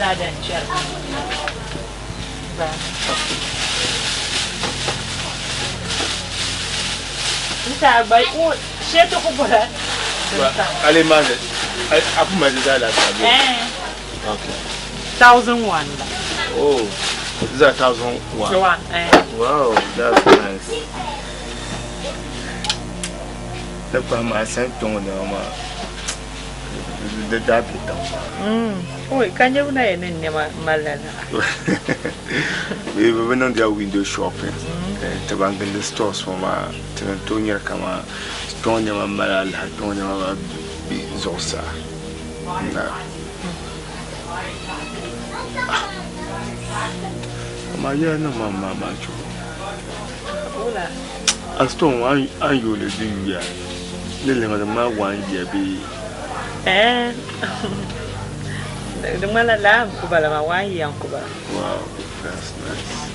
Zaa dan chɛri. N ta gba shee ti ku bɔla. Ale maa a ku mali zaa laasabu. Okay. 1001 la. Oh, is that 1001? One. Eh. Wow, that's nice. Da kpahi maa san kpɛŋɔ nɛma maa di daa be tiŋ maa. Oi, ka nyɛ na yɛn ni nɛma mali lala. Bɛ bi niŋdila window shopping. Ti ban gindi stores ŋɔ maa ti ni tooi nyari kaman kpɛŋɔ nɛma mali alaha kpɛŋɔ nɛma maa be zuɣusaa. Amaa yɛla niŋ ma maamachi o. A store ŋɔ a ni yooi li di yuya ni lihimi di ŋmani one year bee? Ɛɛn di ŋmanila laa n-ku bala maa one year n-ku bala. Wow, that's nice.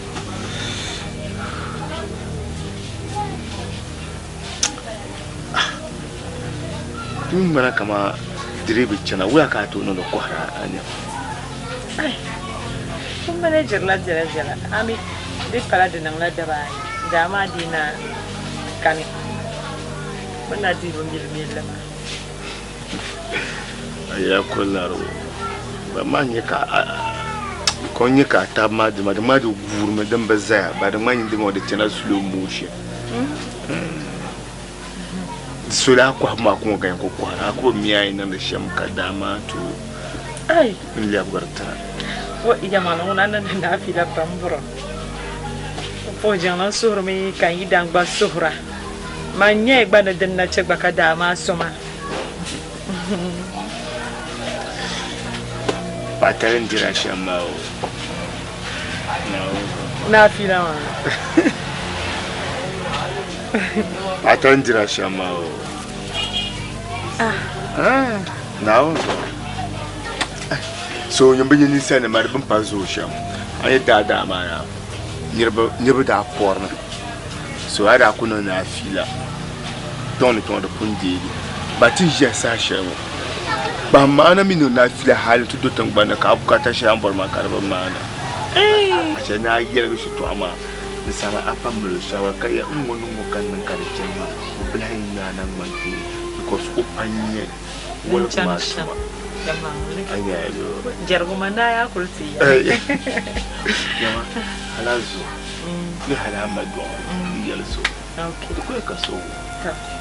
Di mi ŋmana kaman diriba chana, wula ka a tooi niŋdi kɔhiri a nɛma? Ai, pun mali jirila viɛla viɛla, a mi di pala di niŋla daba ayi, daa maa dii na kani, bɛ na dii bi mili milli maa. A yɛla kuli larigu, ba maa nyɛ ka a ka o nyɛ ka a taba maa dima, di ŋmaa di guurimi din bi zaya, ba di ŋmaa nyɛ dima di chana slow motion. Di so daa kɔhibu maa ku ŋɔ ka yɛn ku kɔhira, a ku bi mi a yi niŋdi shɛm ka daa maa tooi n lɛbigiri ti na. O yɛlimaŋli ŋuna ni niŋ daa fiila pam burim. O puhi jiŋli n suhirimi ka n yidan gba suhira. Man nyaya gba ni din na che gba ka daa maa soma. Paɣatali n-dira shɛm maa o. Naa fiila maa. Paɣatali n-dira shɛm maa o. Ah. Naawuni zuɣu. So nyini bi nyɛ ninsalinima di bini pa zooi shɛm. A ni daa daa maa na niriba daa kɔrimi. So a daa ku niŋ ni a fiila kpiɔŋ ni kpiɔŋ di pun deegi. Ba ti ʒiya saha shɛli ŋɔ kpahim maana mi niŋ ni a fiila hali nti do tiŋgbani ni ka a bukaata shɛli a ni bɔri maa ka di bi maana. A chɛ ni a yɛligi shitɔɣu maa di saha a pa mali o shɛba ka yɛli n ŋɔ ni ŋɔ ka niŋ ka di chani maa o bi lahi ŋme a naŋgbankpeeni because o pa nya woligu maa tuma. A nya ya yoo. Jɛrigu ma naai a kuli ti ya. Yɛma hali a zo ni hali a ma dɔɣi n yɛli so di kuli ka so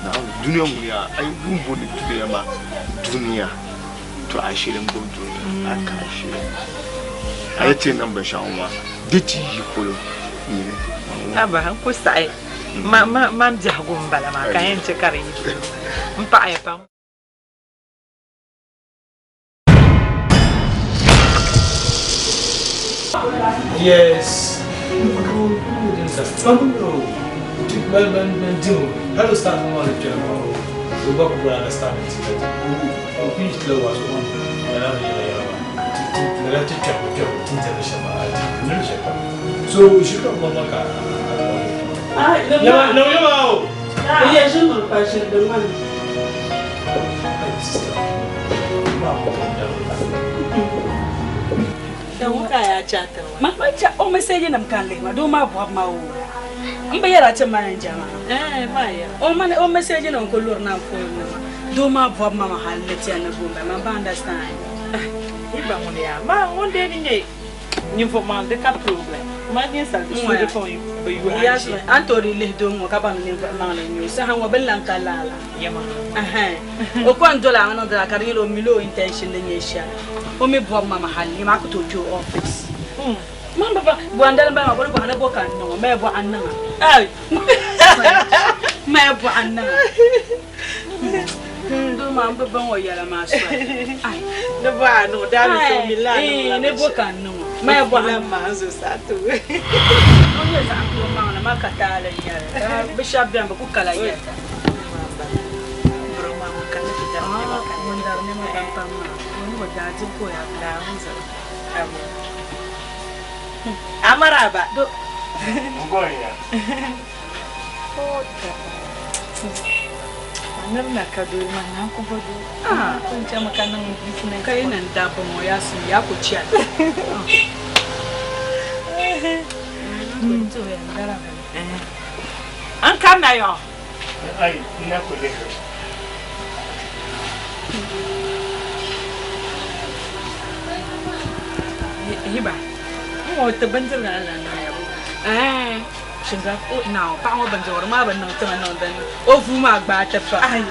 Naawuni dunia ŋuni yaa a yi duu booni dunia maa dunia to a shili n gbubi dunia a ka a shili a yi ti niŋ binshɛɣu maa di ti yi polo nyini Aba n ku saɣi man biɛhigu n bala maa ka yɛn chɛ ka di yi polo n paɣiya pam. Yes. Hello, start one o ba ku understand it. O ku yi tila wa so on. Ala ni ya ya. Ti ti la ti cha ku cha ti ti la shama ti ni la shama. So shi ka mama ka. Ah, Ya na ya ma o. Ya je mo pa je de man. Ma ma cha o message nam kan le ma do ma bo ma o. N bi yɛra ti manager maa. Eh, ma yɛra. O man o message nam ko lori na phone na ma. Do ma bo ma ma hal le ti na bo ma ba understand. Yi ba ŋuni yaa ma ŋun dee ni nyɛ ninvuɣ maŋli di ka problem. Ma ninsal di su di phone bi yuhi Ya a ʒi. an toori lihi doo ŋɔ ka baŋ ni ninvuɣ maŋli n-nyɛ o. Saha ŋɔ bɛ ni lan ka lala. Yɛlimaŋli. Ɛhɛn. O ko n doli a ŋɔ niŋdila ka di nyɛla o mila o intention ni nyɛ shɛli. O mi bɔbi ma ma hali ni maa ku tooi kpe o office. Man bi ba bɔndali m-bala maa bɔ di bɔɣa ni bɔ ka n niŋ o maya bɔɣa n-niŋ a. Maya bɔɣa n-niŋ a. Doo maa m bi baŋ o yɛla maa soli. Ai. Ni bɔɣa niŋ o daa mi so mi la niŋ la Ni bɔ ka n niŋ o maya bɔɣa n maa n zuɣusaa ti o. O nyɛ zaɣ kuro maŋli ma ka taali n-nyɛ li. Bɛ shɛba beni bɛ ku kala yɛta. Ŋun dari nɛma pam pam maa, o ni o daa dibu ka o yaa Naawuni zuɣu. Amaraba. Do. Nim na ka doo maa na ku bo doo. Ah. N chɛmi ka niŋ business. Ka yi niŋ dabba ŋɔ yaa sun yaa ku chɛli. N kanna yɔ. Ai, n na ku lihiri. Hiba, n ŋɔ ti bindirigu na lan niŋ ya bo. Eh. Shinkafa o na paɣa ŋɔ bindirigu di maa bi niŋ tiŋa niŋ din o vuu maa gbaai ti pa. Ai,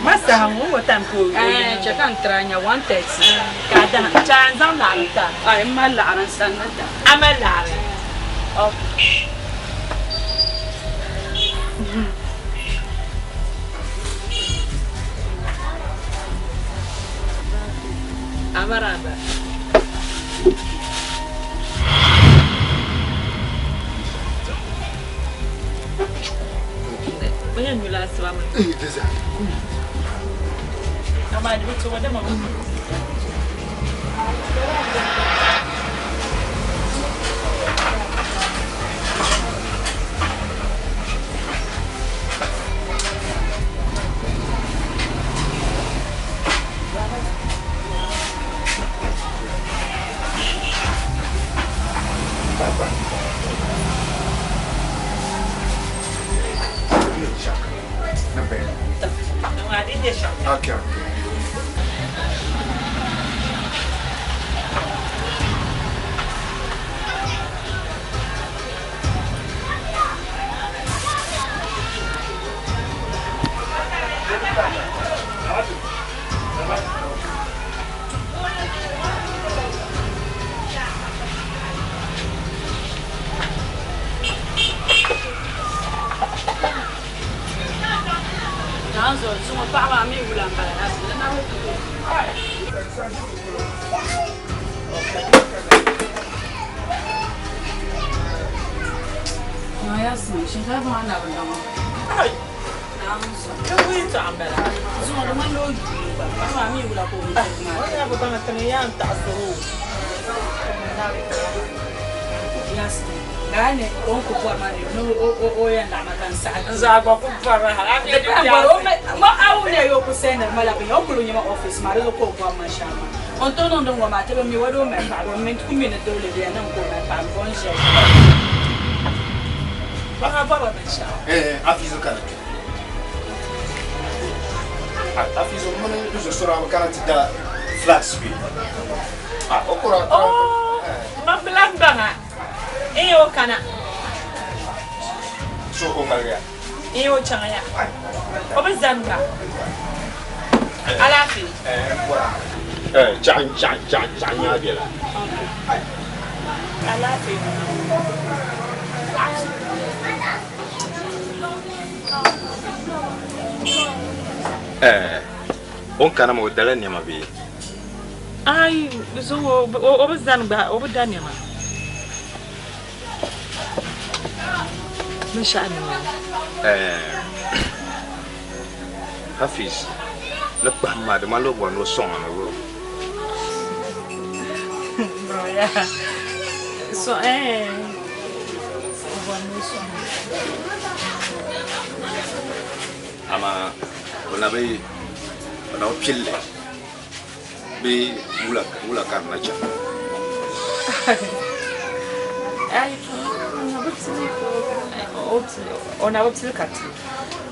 ma saha ŋɔ ŋɔ time ka o Eh, chɛ ka n tiri a nya 1:30. Ka a dahi n chaai n zaŋ laɣiri ti a. Ai, m mali laɣiri n sani ni da. A mali laɣiri? Okay. Amaraba. Okay, okay. Eh, afizo kana kpe. Afizo mini n zo sora bi kana ti da flax bee. Ah, o kura. Oh, ma bilan baŋa. N o kana. So o ŋmaligiya? N o chaŋ ya. O bi zani gba. Alaafee. Eh, n bɔra. Eh, chaɣ chaɣ chaɣ chaɣ nyaa biɛla. Alaafee. Eh, o ni kana maa o dala nɛma bee? Ai, zuŋɔ o bi zani gba, o bi da nɛma. Binshɛɣu niŋ o. Eh, Hafiz, ni kpahim maa di ŋmanila o bɔri ni o sɔŋ a mi bro. Bro, yeah. So, eh, o bɔri ni o sɔŋ a. Amaa o na bi o na bi pilli bee wula wula ka di na chaŋ? Ai, o na bi pili ka ti.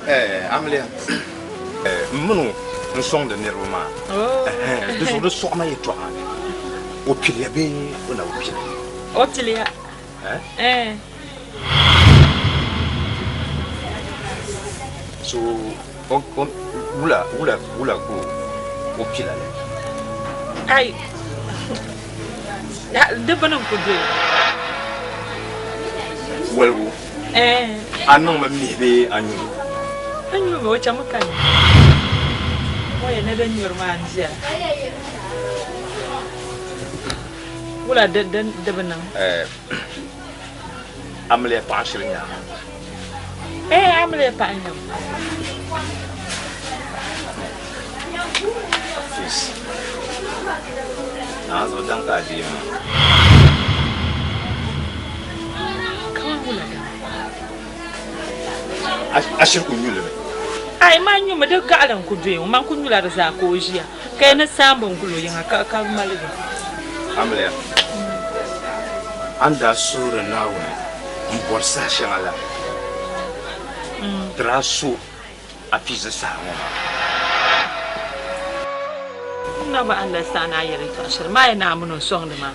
Eh, amiliya, eh, m mini o n sɔŋdi niriba maa. Eh, di zuɣu di sɔɣima yɛtɔɣa o piliya bee o na bi pili? O piliya. Eh? Eh. So o o wula wula wula ka o pila li? Ai. Di bini n ku doya. Waligu. Eh. A niŋmi mihi bee a nyuri? N nyuri mi o chami ka nyu. O yɛn ni din nyuri maa n viɛla. Wula di di di bi niŋ? Eh. Amiliya paɣa shiri nya? Eh, amiliya paɣa n-nyɛ ma. Hafiz. Naanzuhi daŋ ka a deei maa. Kaman wula daŋ? A shiri ku nyu li mi? Ai man nyumi di gaɣali n ku doya ŋɔ, man ku nyula di zaa ka o ʒiya ka yi ni saamba n guli o yiŋa ka maligi. Amiliya, a ni daa suhiri Naawuni m-bɔri saha shɛŋa la, di daa so a fiizi saha ŋɔ maa. N na bi understand a yɛli yɛtɔɣ shɛli maa yi naa mini o sɔŋdi maa.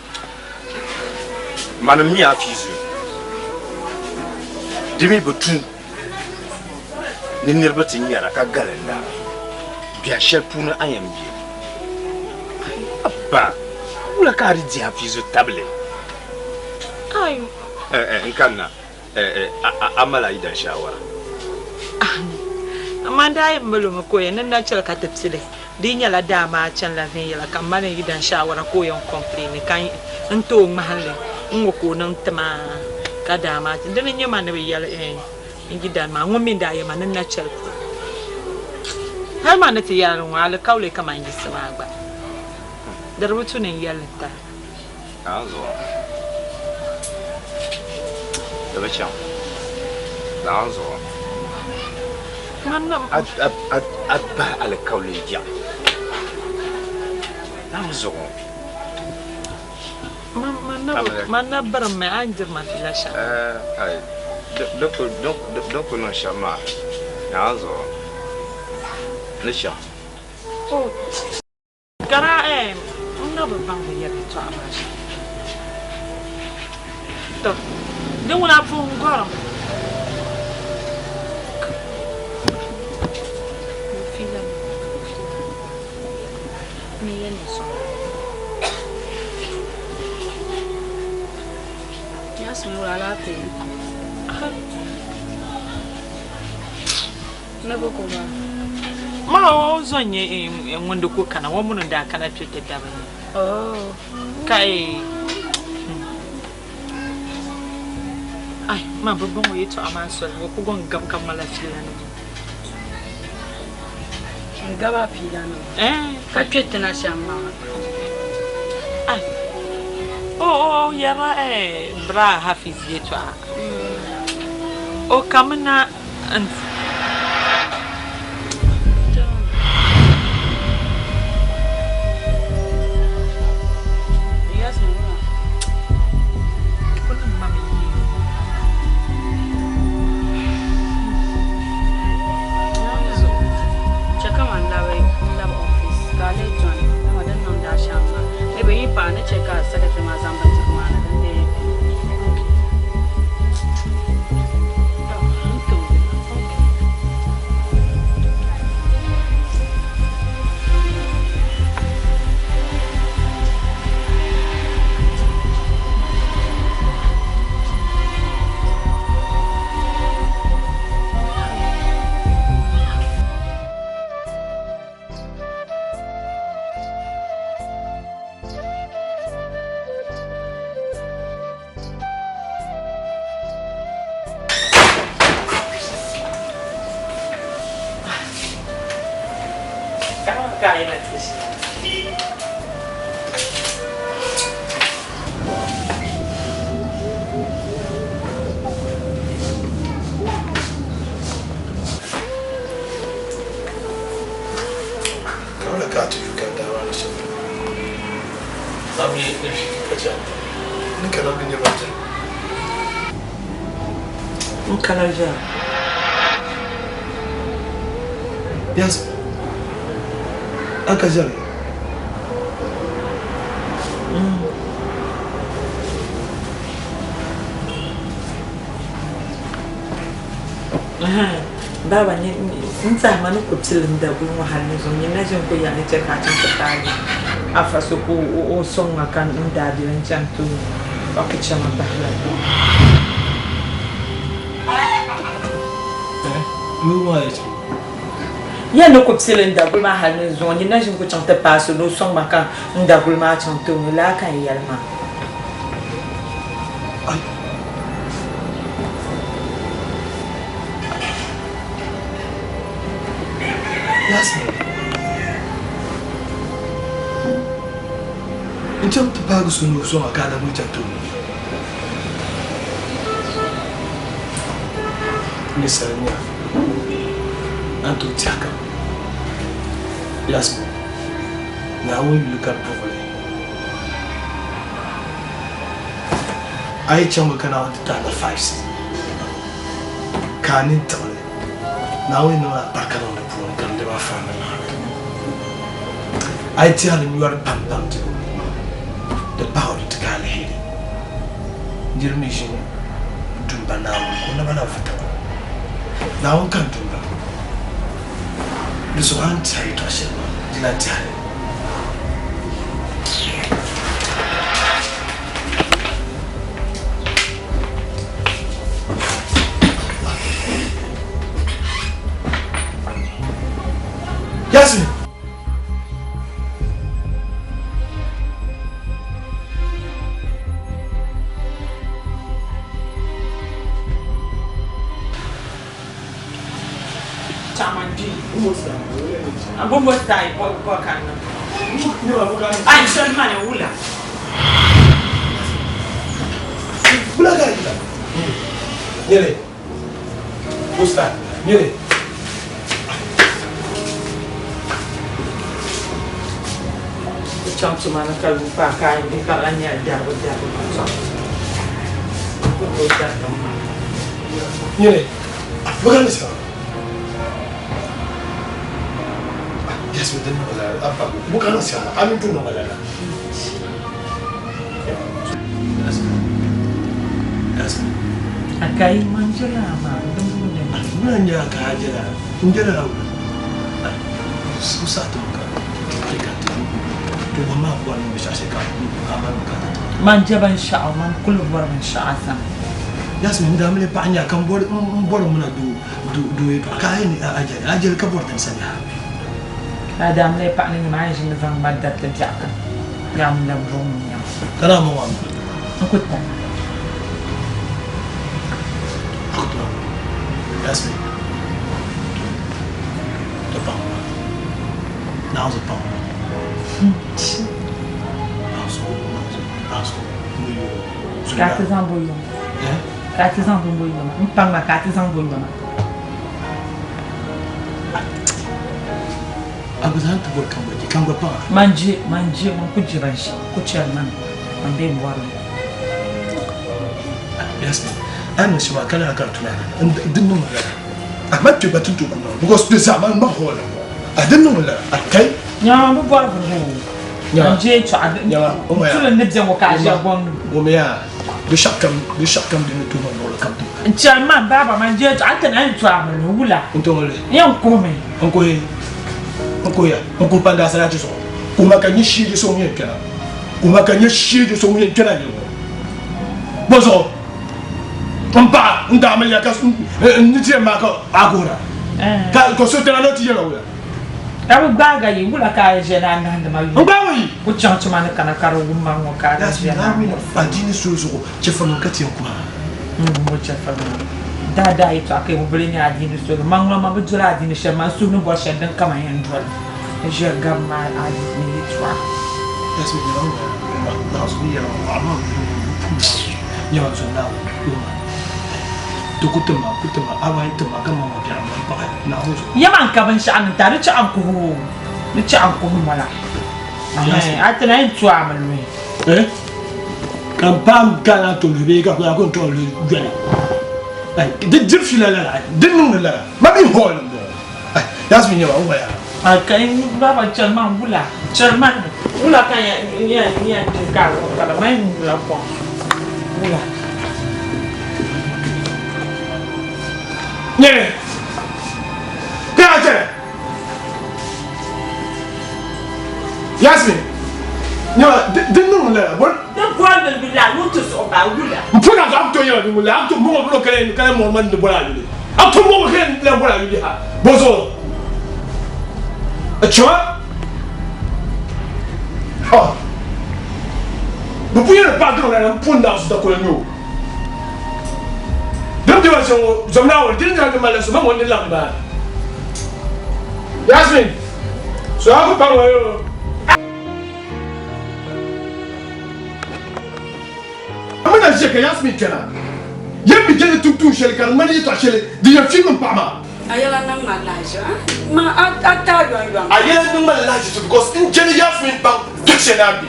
Mani m-mi a fiizi, di mi bi tu ni niriba ti nyara ka galinda biɛhi shɛli puuni a yɛn be. Abba, wula ka a di dihi a fiizu tabili? N kanna, a mali a yidan shaawara. Amaa n daa yɛn mali o mi ka o yɛn ni na chɛli ka ti pili. Di yi nyɛla daa maa chanila viɛnyɛla ka m mali n yidan shaawara ka o yɛn complaini ka n ti o ŋmahinli n-ŋɔ ka o niŋ ti ma ka daa maa dini n-nyɛ ma ni bi yɛli n yidan maa ŋun mi daa yɛli ma ni n na chɛli polo. Hali maa ni ti yɛli li ŋɔ alikauli kaman yiɣisi maa gba di di bi tu ni n yɛli li tari. Naanzuɣu di bi chaŋ. Naanzuɣu a bahi alikauli biɛɣu. Naanzuɣu. Man na birimmi a ni diri ma fiila shɛm. Din ku niŋ shɛm maa, naanzuɣu ni chaŋ. Kara eh, n na bi baŋ bɛ yɛri yɛtɔɣa maa shɛm. Tɔ! Di ŋuna pun gɔrim. Ma o zo n-nyɛ ŋun di ku kana, o mini n daa kana kpe ti dabi ni. Ka ai, ma bi baŋ o yɛtɔɣa maa soli, o ku gɔŋ gabi ka ma la fiilanima. N-gabi a fiilanima? Ka kpe ti na shɛm maa? Ai, o yɛrila Braa Hafiz yɛtɔɣa. O kamina n. N kana ʒiya. Yes. A ka ʒiya. Baba n tɛhi ma ni ku pili n daguli ŋɔ hali ni zuŋɔ nyini na ʒini ku yɛli ni chɛ ka a chaŋ ti paagi afa so ka o sɔŋ ma ka n daabilim n-chani tooni ka ku chɛ ma bahi lala. Yɛli ni ku pili n daguli maa hali ni zuŋɔ nyini na ʒini ku chaŋ ti paai so ni o sɔŋ ma ka n daguli maa chaŋ tooni lala ka n yɛli maa. Yasmin, n chaŋ ti paagi so ni o sɔŋ a ka a daguli chaŋ tooni. N ni sali nya A ni tooi tɛhi kam. Yasmin, Naawuni yuli ka buɣili. A yi chaŋ mi ka Naawuni ti ti a nafayisi ka a nini tiɣi li, Naawuni niŋ a barika niŋ di puuni ka di lɛbi a faanda naɣili. A yi tɛhiri nyɔri pampam dibu, di pahi o di ti ka aliheri. Niriba mi ʒini dumba Naawuni ka o naba na vi taba. Naawuni ka n dumba. Di zuɣu a ni tɛhi yɛtɔɣ shɛli maa, di lan tɛhi li. Yasmin! Nyere. Usta, nyere. Chaŋ tuma ni ka lu paai ka a ka a nya daribu daribu ka chaŋ. Ku tooi dariti m ma. Nyere, bɛ ni sa. Yes, we didn't know that. Abba, bu kana sa. Amin tu no malala. Yes. Yes. Akai manjala ma dumbu ne. Muna nya ka jala. Njala la. Su sa to ka. Ti ka ti. To ma ko ni bi sa se ka. Ama ka ta. Man jaban sha'a man kullu bor min sha'a sam. Yasmin da mle pa nya kan bor bor muna du du du ka ni ajal ajal ka bor tan sani. Adam le pa ni ma jin zaŋ ma dariti biɛɣu kam yam la buɣum nyam. Kana mo wa. N ku tam. Akutu. Yasmin. To pa. Na zo pa. Na zo na zo na zo. Ka ti zaŋ bo yoma. Eh? Ka ti zaŋ bo yoma. N paŋ ma ka ti zaŋ bo yoma. Abu zan ti bori kan gba je kan gba paŋa. Man je man je man ku je ban shɛm ku chɛri man man bee n bɔri li. Yasmin, a niŋ shɛm a kana ka tunani din niŋ lala. A ma kpe gba ti to ku niŋ because di zaa man ma hall n bɔŋɔ. A din niŋ lala a kai. Nyama bi bɔri birigu o. Man je tɔɣa tuli ni bɛ ŋɔ ka a ʒiya gɔŋ. Ŋumiya di shɛɣu kam di shɛɣu kam din ni tuhi ma luɣuli kam to. N chɛri man baaba man je tɔɣa ti na n tɔɣa mi li wula. N toŋ li. N yɛn kuhimi. N kuhi n kuhiya n kuhi pandi asarachi zuɣu kuhima ka nyɛ sheegi so ŋun yɛn kpɛna kuhima ka nyɛ sheegi so ŋun yɛn kpɛna nyɛ ŋɔ bɔ zuɣu n paɣa n daa miliya ka n ni ti yɛn maa ka a kuhira ka so tɛna ni o ti yɛla wula ka bi gbaaga yi wula ka a ʒɛ ni a nahindi ma n gbaagi yi ku chaŋ tuma ni kana ka di wum ma ŋɔ ka a ʒɛ ni adiini soli zuɣu chɛfurinim ka ti yɛn kuhi a n bo chɛfurinim daadaa yɛtɔɣa ka yi bili nyɛ adiini soli man ŋɔ ma bi doli adiini shɛli man suhu ni bɔri shɛli din kama yɛn doli n ʒiya gabi ma adiini yɛtɔɣa Yɛma n ka binshɛɣu ni ta di chɛ a ni kuhi o di chɛ a ni kuhi mɔla a ti na yɛn to a mi luhi. Ka n paam ka na to luhi bee ka ku n to luhi yoli di diri fiila lala di niŋdi lala ma mi hall n bɔŋɔ Yasmin nyɛma n waya. Ka n baba chɛri man wula chɛri man wula ka yɛn yɛn di ka kala man wula kɔŋ wula. Nyɛ ka a chɛ Yasmin nyɛma di niŋdi lala bɔ. Di bɔri ni la lu ti zuɣu ba wula. N pun a zuɣu a ku tooi nyɛla din wula a ku tooi mɔŋɔ bolo kala kala mɔri man di bɔri a yuli a ku tooi mɔŋɔ kala la bɔri a yuli ha bɔ zuɣu a chɛma ɔ bi pun yɛli paɣa diri la n pun naɣ su dakolo nyɛ o din bɛ ba shɛm ŋɔ zom naawuni dini nyɛla din mali so ma ŋɔ ni laɣim maa Yasmin so a ku paŋ o yoo. A mi na ʒiya ka Yasmin kpɛna. Yɛn bi je ni tum tuun shɛli ka di ŋmani yɛtɔɣ shɛli din yɛn filim m paɣa maa. A yɛla niŋ ma lahiʒibu. Ma a taai yɔŋyɔŋ. A yɛla niŋ ma lahiʒibu because n jɛli Yasmin baŋ du shɛli a ni be.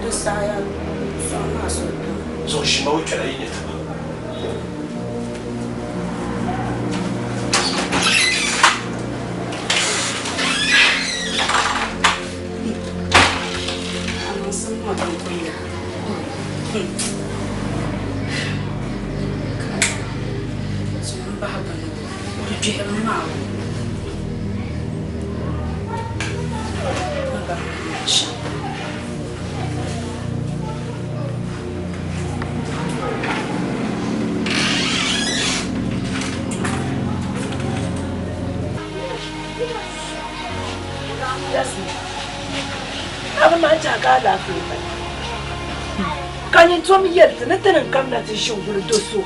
Di saɣiya sɔŋ ma a suhu kpɛma. Zuɣu ʒima o kpɛla yi nyɛ taba. A niŋsim ŋɔ din kuli yaa. Zuŋ bahi bini o di gbihirimi maa o. Ni bahi bini maa shɛm. A bi maan tɛha ka alaafee mali ka nyin tom yɛli ti ni ti ni kamina ti ʒi n-guli do so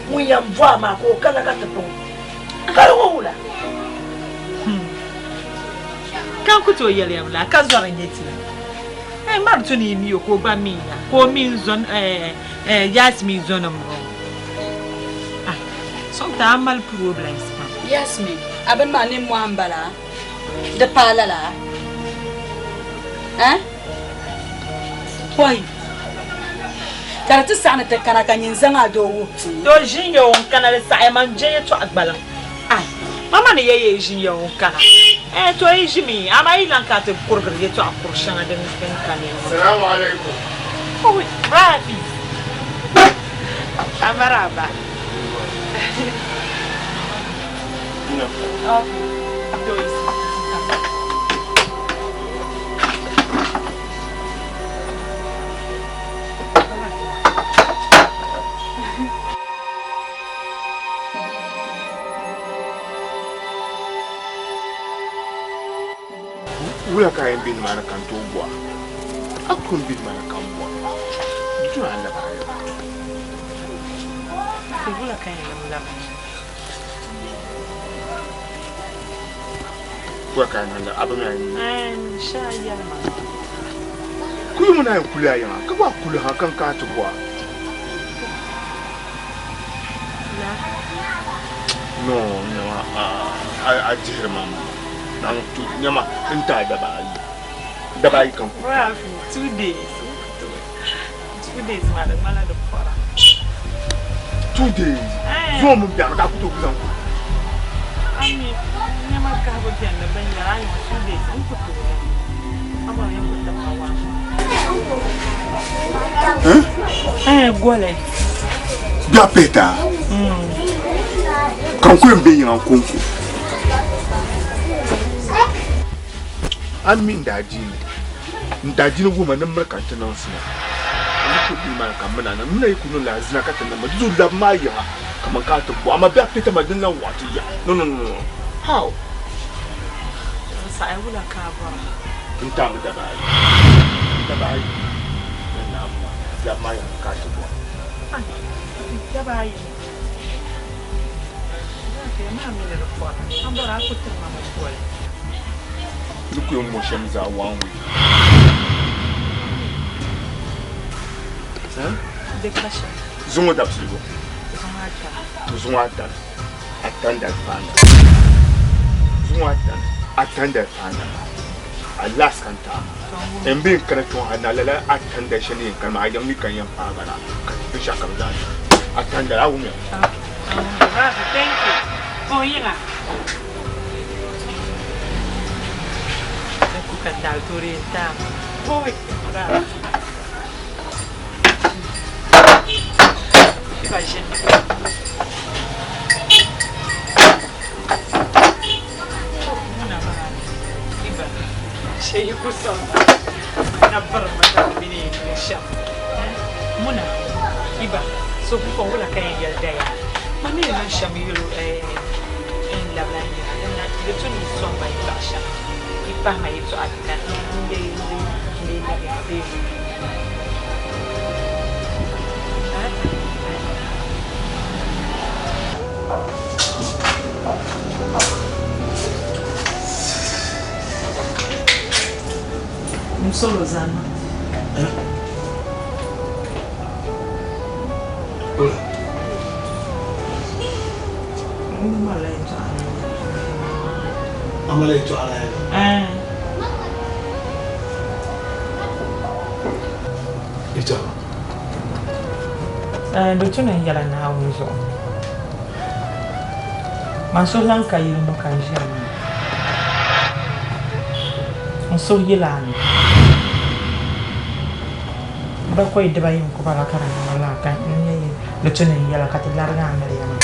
ŋun yɛn bɔh a maa ka o kana ka ti paŋ o. Ka di ŋɔ wula? Ka n ku tooi yɛli ya la ka zɔri n-nyɛ ti. Mari tu ni yi mi o ka o gba mi ya, ka o mi n zɔn, Yasmin zɔnim ŋɔ. Sometimes a mali problems pam. Yasmin, a bini maa nimmɔhi m-bala, di paai lala? Eh? Pɔi ka di ti saɣi ni ti kana ka nyin zaŋ a doo wuhi ti. To ʒin ya o n-kana di saɣiya man je yɛtɔɣa gbaliŋ. Ai, mama ni ya ya yi ʒin ya o n-kana. Eh, to yi ʒimi, amaa yi lan ka ti kurigiri yɛtɔɣa kur shɛŋa din ka ni ŋɔ. Salamu alaikum. Oi, Rabi. Amaraba. Wula ka a yɛn be nimaani ka n tooi bɔh a? A ku n be nimaani ka n bɔh a. Di tu ni a lab a yiŋa. Wula ka yɛn niŋ lab a? Wula ka a niŋ lab a bi mi a yɛn niŋ? Ɛɛn, shee a yɛli ma. Kuli ŋɔ ni a yɛn kuli a yiŋa ka gba kuli ha ka n kana ti bɔh a. La. No, nyama, a dihiri ma mi. Nyama, n ti a daba ayi. Daba ayi ka n ku tooi. Rafi, 2 days. 2 days maa di ŋmanila di pɔra. 2 days? Zuŋɔ mini biɛɣuni ka a ku tooi ku zaŋ kuli? Ami, nɛma kahibu beni ni binyɛra, a ni ŋɔ 2 days n ku tooi li. Amaa yɛn ku tim ma waa. Eh, goli. Biɛɣu pihita ka n ku yɛn be yiŋa n kɔŋko. A ni mi n daa diini, n daa diini wuhi ma ni m miri ka n ti niŋ zina. N ni kuli nimaani ka m mini a niŋ, m mini a yi kuli niŋ lala zina ka ti niŋ ma, di zuɣu labi ma a yiŋa kaman ka a ti bɔhi, amaa biɛɣu pihita maa din lan waɣi ti ya. No, no, no, no, how? N saɣi wula ka a bɔra? N taami daba ayi, daba ayi ni naai maa, labi ma a yiŋa ka a ti bɔhi. Ai, daba ayi. Di ku yɛn ŋɔ shɛm zaa one week. Zuŋɔ dabisili bɔ? Zuŋɔ atani. Atani dali paana. Zuŋɔ atani. Atani dali paana. A last ka n taai maa. N bee n kana kpɛŋɔ ha na lala atani dali shɛli ni yɛn kani maa a yɛm mi ka n yɛn paai ba na ka binshɛɣu kam zaa niŋ. Atani dali a wumya? Rafi, thank you. Oh, yiŋa. Ku ka taali toori yɛn taai ma. Oh, Rafi. Iba ʒini. Muna maa iba shee yi ku sɔŋ na biri ma ka di mini yi niŋ shɛm. Muna iba so pupɔŋ wula ka yɛn yɛli daya ma mi ni niŋ shɛm yuli n labila n yina din na di tu ni yi sɔŋ ma yɛltɔɣa shɛŋa yi pahi ma yɛltɔɣa ka n lee labiya bee N solo zani. mali yɛltɔɣa la yɛli. Yɛltɔɣa. Di tu ni n yɛla Naawuni zuɣu. Man suhu lan ka yili ŋɔ ka n ʒiya maa. N suhu yila a ni. Bakɔi dibayi n-ku bala ka di niŋ lala ka n nya yi di tu ni n yɛla ka ti larigi amiliya maa.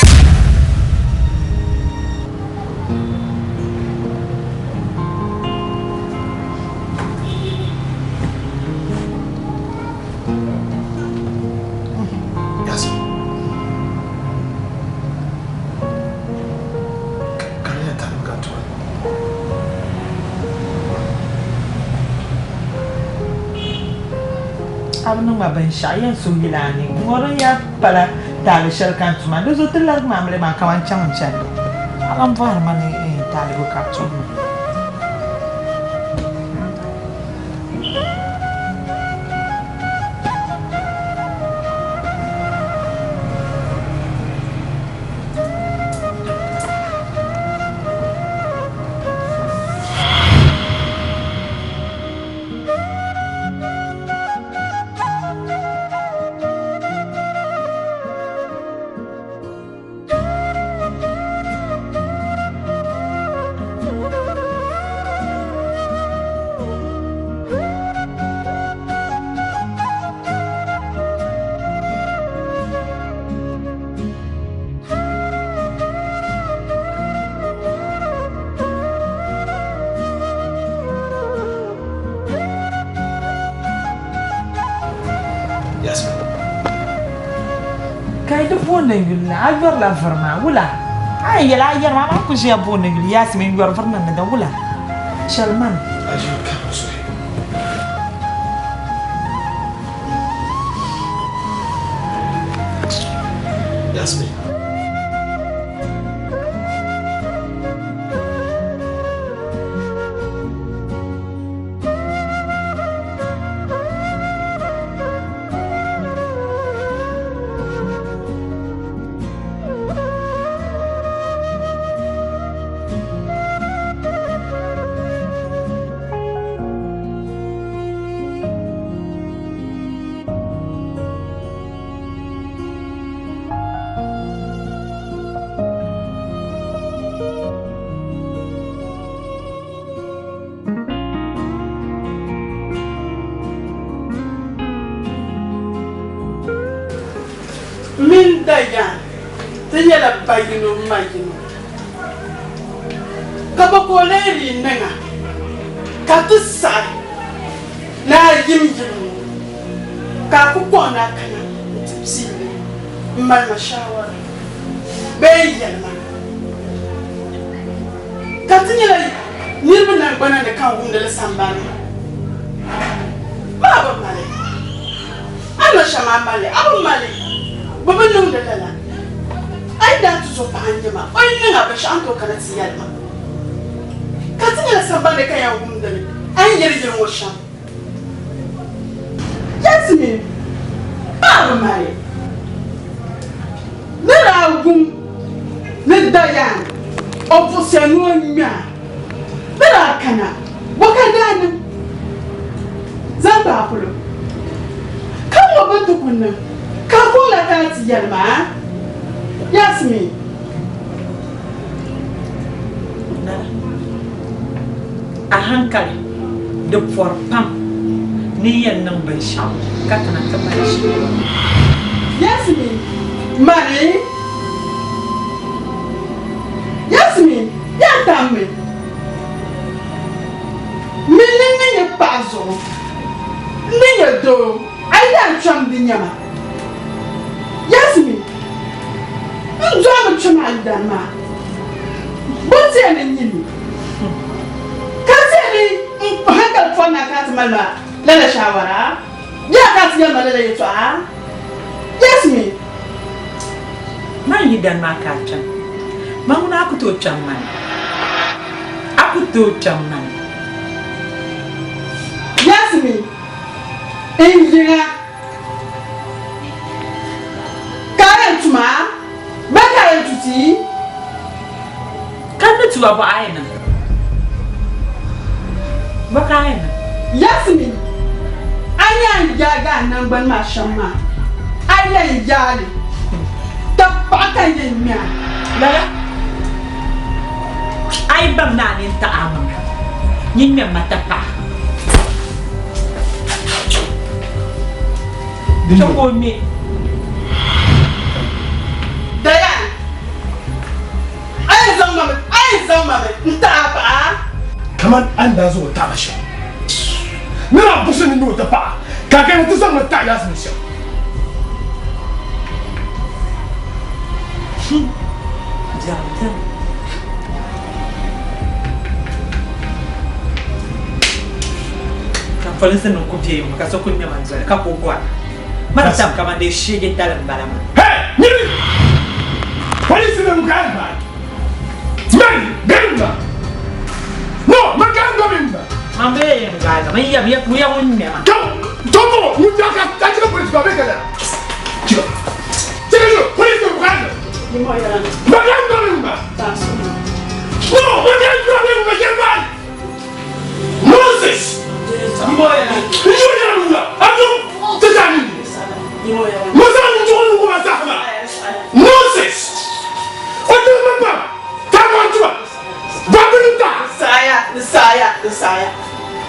A bi niŋ ma binshɛɣu yɛn suhi yila a ni ŋɔ din yaa pala taali shɛli ka n tuma di zuɣu ti larigi ma amiliya maa kaman chaŋ n chandi a lan bɔhiri ma ni taali bo ka a tum ma. Ka yi di booni yuli la, a yɔrila vuri maa, wula? A yɛn yɛli a yɛrimi, amaa ku ʒiya booni yuli Yasmin n-yɔri vuri niŋdi da, wula? Chɛli man. Yasmin. M mini Dayan ti nyɛla ba yino ma yino, ka bɔ ka o lee dii niŋ a ka ti saɣi ni a yim yili ŋɔ ka a ku kɔŋ ni a kana nti pii li m-mali ma shaawara bee n-yɛli ma ka ti nyɛla niriba naŋgbana ni ka n wumdi li sambani maa bi mali. A ni shɛm a mali, a bi mali, bɛ bi niŋdi lala. A yi daa ti zo paɣa n-nyɛ ma, o yi niŋ a binshɛɣu n-tooi kana ti yɛli ma. Ka ti nyɛla sambani ka yɛn wumdi li a ni yɛli yili ŋɔ shɛm. Yasmin, Paɣa bi mali. Ni daa wum ni Dayan o buɣisiya ni o ŋme a, ni daa kana, bɔ ka daa niŋ? Zaŋ kpa a polo, ka ŋɔ bɛ ti ku niŋ ka a kɔŋ la ka a ti yɛli ma, Yasmin. Nana, a haŋkali di pɔri pam ni yɛn niŋ binshɛɣu ka ti na ti mali shɛli. Yasmin, Mani? Yasmin, Yaa tammi! Min ni ni nyɛ paɣa zuɣu, n ni nyɛ doo, a yi daa kpɛm di nyama. Yasmin, N dɔɣimi kpɛm a yidana maa, bɔ n-ti ni n nyi li? Ka ti ni n hankali pɔri na ka a ti mali ma lala shaawara? Bee ka a ti yɛli ma lala yɛtɔɣa? Yasmin. Man yidana maa ka a kpɛm. Man ŋuna a ku tooi kpɛm mani. A ku tooi kpɛm mani. Yasmin, N yiŋa ka a yɛn tum a, bee ka a yɛn tu ti? Ka n ni tu a bɔɣa a yi niŋ. Bɔ ka a yɛn niŋ? Yasmin, a ni yɛn yaagi a naŋgbani maa shɛm maa, a yɛn yaai li ka paɣa ka n yɛn ŋme a. Lala, a yi baŋ ni a nini taɣi a maŋa, nyin ŋmɛm ma tapaɣa. Chɛ ka o ŋme. Dayan, a yɛn zaŋ ma mi, a yɛn zaŋ ma mi n-taɣi a paɣa? Kaman a ni daa zaŋ o taɣi ma shɛm ni daa buɣisi ni nyɛ o dapaɣa, ka a kana ti zaŋ ma taɣi Yasmin shɛm. Biɛrim biɛrim. Ka polinsi nim ku be ŋɔ ka so ku ŋmɛ ma doli ka ku gɔra. Ma ti tam kaman dee sheegi tali m-bala maa. Hey! Nyini! Polinsi nim ka a gbaai. Mani, bɛ ma. No, man ka n gbabi ma. Man bee yɛn gbaai ma, man yɛm ya ya ŋun ŋmɛ ma. Ka tɔmɔ ŋun daa ka a chika polisi ba bɛ ka na. Chika. Chika chika polisi nim ka a gbaai. Man ka n gbabi ma. No, man ka n gbabi ma shɛli maa. Moses! N yo yɛla wula. A do ti daa ni. Moses n jogo ni kuma zahama. Moses! O ti ma pa ta ma tuba. Ba bi ta. Saya, di saya, di saya.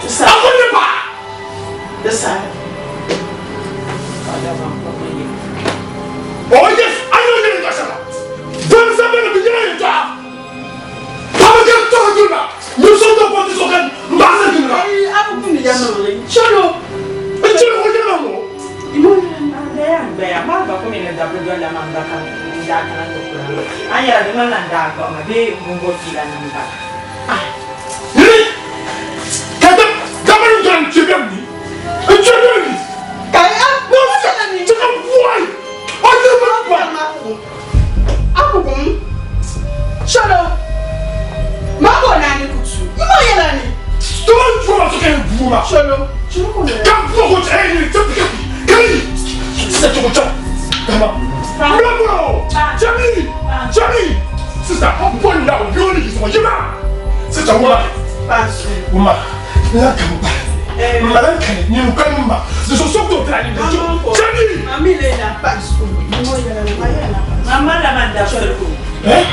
Di saya. A ko ne pa. Di saya. Oh yes, a yo yɛla tɔ shɛba. Bamsa bɛ bi yɛla yɛltɔɣa. Paɣaba ka tɔhi duri ba, ni so to kɔti so ka n baɣisi duri ba. Ayi, a bi buni ya niŋli. Chalo. N chalo o yɛla ŋɔ. Gbaya gbaya maa gba ku mi ni dabba dolila man ba ka n daa kana ti kula maa. A ni yɛra di ŋmanila n daa kpuɣi ma bee n gungɔ fiila nim bala. Ah! Ni ka dabba ni doli n kpe bɛ ni. N kpe bɛ ni. Ka a No, chɛ ka bɔhi. O diri ma ba. Abukum chalo ma ko na ni kutu. Imo yela ni. Don't draw to get buma. Chalo. Chalo ko na. Ka buma ko che ni te pike. Kai. Sister choko choko. Kama. Bravo. Jami. Jami. Sister, I'm going now. You only is what you are. Sister, woman. Woman. La kamba. Mala kani ni ukamba. So so to try ni. Jami. Mami le na pasu. Imo yela ni ma yela. Mama la man dabisili ko. Eh?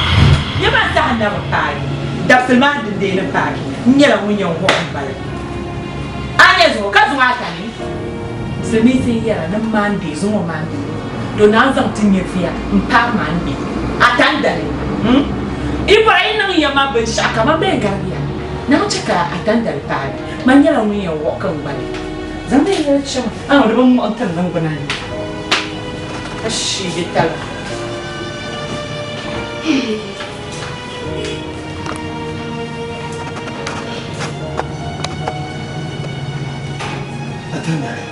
Nyɛ man tahi na bi paagi. Dabisili maa din deei ni paagi. N nyɛla ŋun yɛn wuɣi m bala. A nyɛ zuŋɔ ka zuŋɔ ata ni. Silimiinsi n yɛra ni maan deei zuŋɔ maan deei. Do naan zaŋ ti nyɛviya m paagi maan deei. Ata n dali. Hmm? Yi bɔra yi niŋ ya ma binshɛɣu kaman bɛ yɛn garigi ya. Naawuni chɛ ka ata n dali paagi. Man nyɛla ŋun yɛn wuɣi ka n gbali. Zaŋ mi yɛli chɛma. A di bi muɣi n tiri niŋgbuna ni. Ka sheegi tali. Atandare.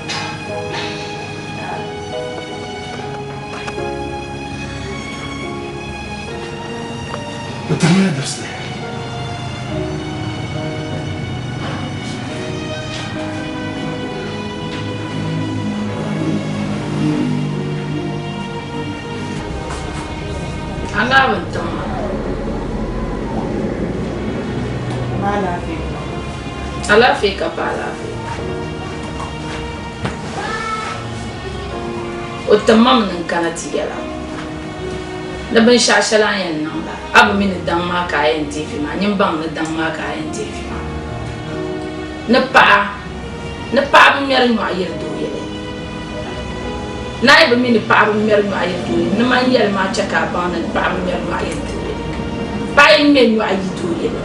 Bɛ tamla dabisili. A ŋaai bi tiŋ maa. Alaafee ka pa alaafee. O tim ma mi ni n kana ti yɛla ni binshɛɣu shɛli a ni yɛn niŋ la, a bi mi ni daŋ maa ka a yɛn deei vi maa, nyin baŋ ni daŋ maa ka a yɛn deei vi maa. Ni paɣa, ni paɣaba ŋmɛri nyɔɣu yiri doo yɛli. Naa yi bi mi ni paɣaba ŋmɛri nyɔɣu yiri doo yɛli, ni man yɛli maa chɛ ka a baŋ ni paɣaba ŋmɛri nyɔɣu yiri doo yɛli. Paɣa yi ŋmɛ nyɔɣu yi doo yɛli,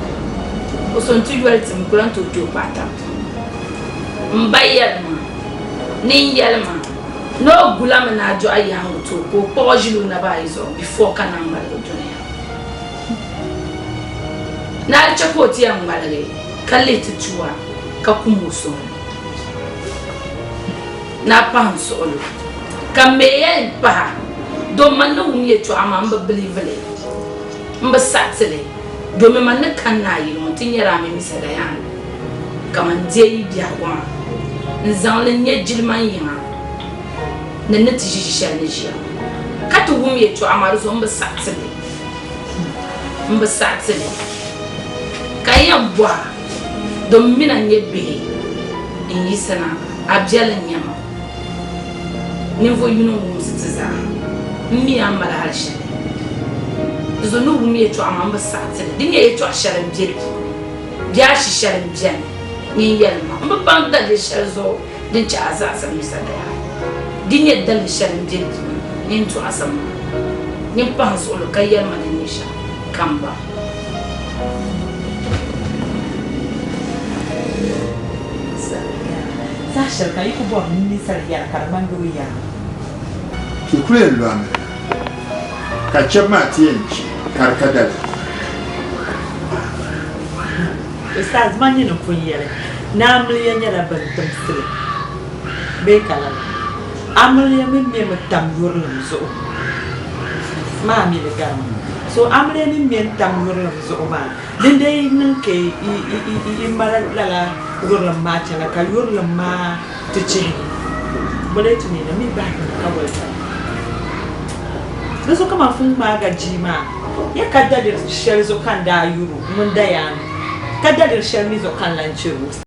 o so nti yoli ti mi ku lan tooi kpe o kpahi tab. M ba yɛli ma, ni n yɛli ma ni o gula mi ni a dɔɣi yaaŋgi ti o ka o kpuɣ o ʒili o naba ayi zuɣu before ka na ŋmaligi dunia. Ni a di chɛ ka o ti yɛn ŋmaligi ka lihi ti tua ka kum o suhu ni. Ni a pahi n suɣilo ka m mi yɛn pahi a domi man ni wum yɛltɔɣa maa m bi believe li, m bi saɣiti li domi man ni kanna a yili ŋɔ nti nyɛri a mini Misa Dayan ka man deei yi biɛhigu maa n-zaŋ li n-nya jilima n yiŋa ni n ni ti ʒi ʒi shɛli ni ʒiya ŋɔ ka ti wum yɛltɔɣa maa di zuɣu m bi saɣiti li, m bi saɣiti li ka n yɛn bɔh a. Domi mi na nyɛ bihi n-yiɣisina, a biɛli n-nyɛ ma. Ninvuɣ yino n-wumsi ti zaa. M mi a ni mali hal shɛli. Di zuɣu ni wum yɛtɔɣa maa, m bi saɣi ti li. Di nyɛ yɛtɔɣ shɛli m-be di puuni bee ashi shɛli m-beni, nyin yɛlim ma. M bi baŋ daliri shɛli zuɣu din chɛ a zaɣisi Musa daya. Di nyɛ daliri shɛli m-be di puuni, nyin tɔɣisim ma. Nyin pahi n suɣili ka yɛli ma di ni nyɛ shɛm ka m baŋ. Saha shɛli ka yi ku bɔri ni ninsal yɛra ka di ŋmanigi o yɛrimi. Ti kul yɛn lo amiliya, ka chɛbu maa ti yɛn chɛ ka di ka daliri. Ustaz, man nyini pun yɛli ni amiliya nyɛla bɛn timsili bee ka lala? Amiliya mi mɛmi tam yurilim zuɣu maa mi li gari ma. So amiliya ni mɛ n-tam yurilim zuɣu maa, dindee yi niŋ ka yi mali lala yurilim maa chana ka yurilim maa ti chihi bɔ lee ti neena mi bahi ni ka wali taba. Di zuɣu kaman fun ŋmaaga jia maa, ya ka daliri shɛli zuɣu ka n daa yur o ŋun dayaani, ka daliri shɛli mi zuɣu ka n lan chɛr o.